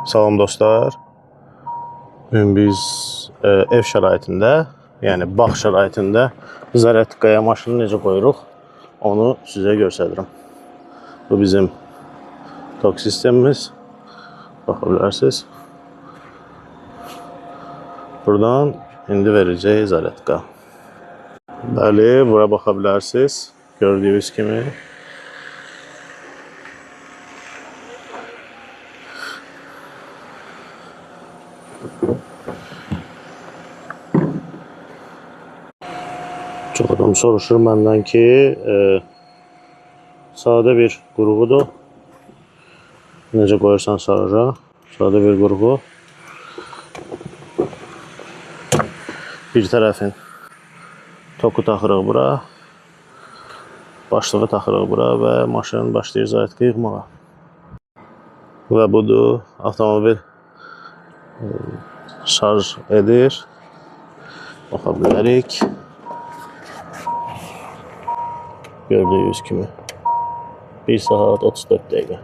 Salam dostlar. Bugün biz ev şəraitində, yəni bağ şəraitində zaryadkaya maşını necə qoyuruq, onu sizə göstərirəm. Bu bizim tok sistemimiz. Baxa bilərsiniz. Buradan indi verəcək zaryadka. Bəli, bura baxa bilərsiniz. Gördüyünüz kimi. Çox adam soruşur məndən ki, sadə bir qurğudur. Necə qoyursan şarja, sadə bir qurğu. Bir tərəfin toku taxırıq bura, başlığı taxırıq bura və maşın başlayır zaryadka yığmağa. Və budur, avtomobil şarj edir. Baxa bilərik. Gördüyünüz kimi 1 saat 34 dəqiqə.